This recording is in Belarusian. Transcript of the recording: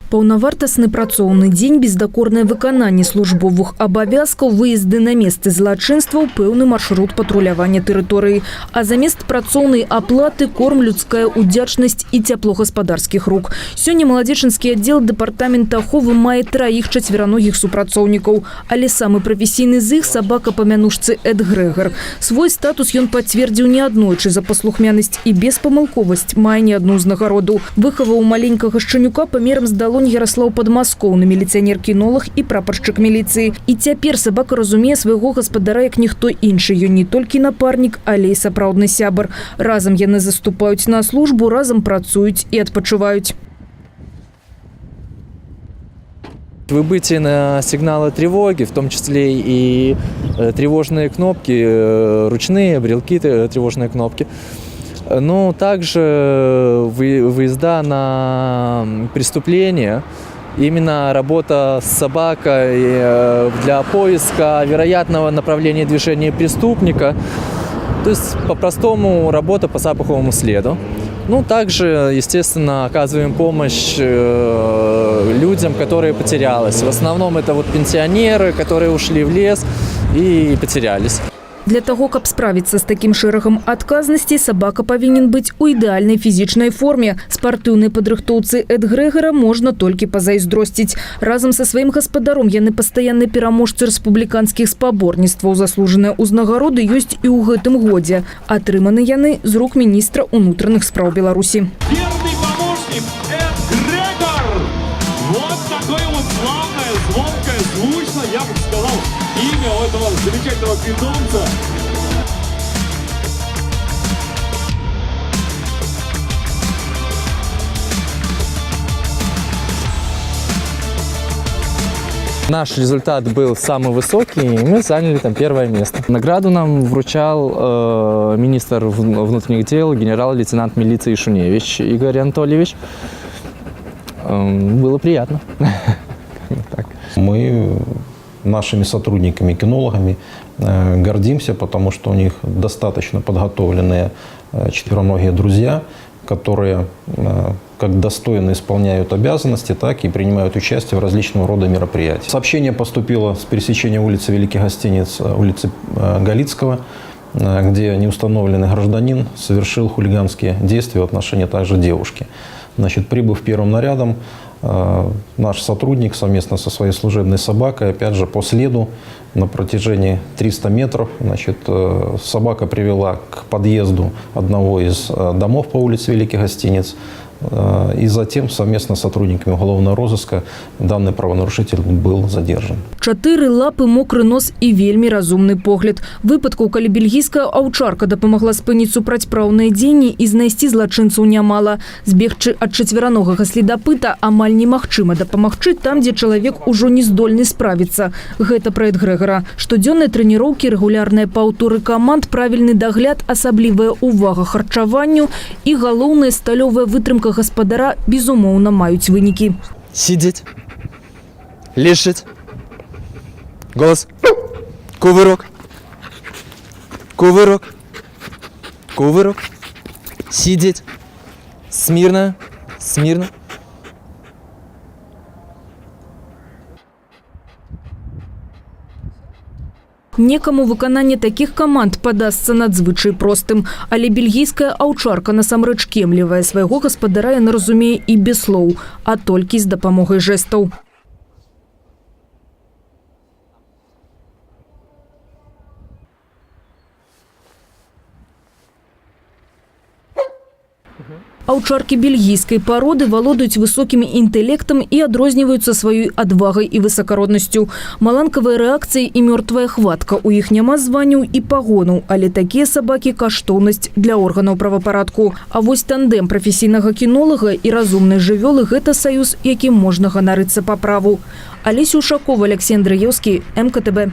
Паўнавартасны працоўны дзень, бездакорнае выкананне службовых абавязкаў, выезды на месцы злачынстваў, пэўны маршрут патрулявання тэрыторыі. А замест працоўнай аплаты корм, людская ўдзячнасць і цяпло гаспадарскіх рук. Сёння маладзечынскі аддзел дэпартамента аховы мае траіх чацвераногіх супрацоўнікаў. Але самы прафесійны з іх — сабака па мянушцы Эд Грэгар. Свой статус ён пацвердзіў неаднойчы за паслухмянасць і беспамылковасць, мае не адну ўзнагароду. Выхаваў маленькага шчанюка памерам з далонь Ярослаў Падмаскоўны, міліцыянер-кінолаг і прапаршчык міліцыі. І цяпер сабака разумее свайго гаспадара як ніхто іншы. Ён не толькі напарнік, але і сапраўдны сябар. Разам яны заступаюць на службу, разам працуюць і адпачываюць. Выбытие на сигналы тревоги, в том числе и тревожные кнопки, ручные брелки, тревожные кнопки. Ну, также выезда на преступление, именно работа с собакой для поиска вероятного направления движения преступника. То есть, по-простому, работа по запаховому следу. Ну, также, естественно, оказываем помощь людям, которые потерялись. В основном это вот пенсионеры, которые ушли в лес и потерялись. Для таго, каб справіцца з такім шэрагам адказнасцей, сабака павінен быць у ідэальнай фізічнай форме. Спартыўнай падрыхтоўцы Эд Грэгара можна толькі пазайздросціць. Разам са сваім гаспадаром яны пастаянныя пераможцы рэспубліканскіх спаборніцтваў. Заслужаныя ўзнагароды ёсць і ў гэтым годзе. Атрыманы яны з рук міністра ўнутраных спраў Беларусі. Верный помощник Эд Грегор! Вот такое вот славное, звонкое, звучное, я бы сказал, имя у этого замечательного питомца. Наш результат был самый высокий, и мы заняли там первое место. Награду нам вручал министр внутренних дел, генерал-лейтенант милиции Шуневич Игорь Анатольевич. Было приятно. Так. Мы нашими сотрудниками, кинологами гордимся, потому что у них достаточно подготовленные четвероногие друзья, которые как достойно исполняют обязанности, так и принимают участие в различного рода мероприятиях. Сообщение поступило с пересечения улицы Великих Гостиниц, улицы Галицкого, где неустановленный гражданин совершил хулиганские действия в отношении также девушки. Значит, прибыв первым нарядом, наш сотрудник совместно со своей служебной собакой, опять же, по следу на протяжении 300 метров, значит, собака привела к подъезду одного из домов по улице Великих Гостиниц, и затем совместно с сотрудниками уголовного розыска данный правонарушитель был задержан. Чатыры лапы, мокры нос і вельмі разумны погляд. Выпадкаў, калі бельгійская аўчарка дапамагла спыніць супрацьпраўныя дзеянні і знайсці злачынцаў, нямала. Збегчы ад чацвераногага следапыта амаль немагчыма, дапамагчы там, дзе чалавек ужо не здольны справіцца. Гэта пра Эд Грэгара. Штодзённыя трэніроўкі, рэгулярныя паўторы каманд, правільны дагляд, асаблівая ўвага харчаванню і, галоўнае, сталёвая вытрымка гаспадара, безумоўна, маюць вынікі. Сидеть. Лежать. Голос. Кувырок. Кувырок. Кувырок. Сидеть. Смирно. Смирно. Некаму выкананне такіх каманд падасца надзвычай простым. Але бельгійская аўчарка насамрэч кемлівая. Свайго гаспадара яна разумее і без слоў, а толькі з дапамогай жэстаў. Аўчаркі бельгійскай пароды валодаюць высокім інтэлектам і адрозніваюцца сваёй адвагай і высакароднасцю. Маланкавыя рэакцыі і мёртвая хватка. У іх няма званняў і пагонаў, але такія сабакі каштоўнасць для органаў правапарадку. А вось тандэм прафесійнага кінолага і разумнай жывёлы — гэта саюз, якім можна ганарыцца па праву. Алеся Ушакова, Алексей Андраеўскі, МКТБ.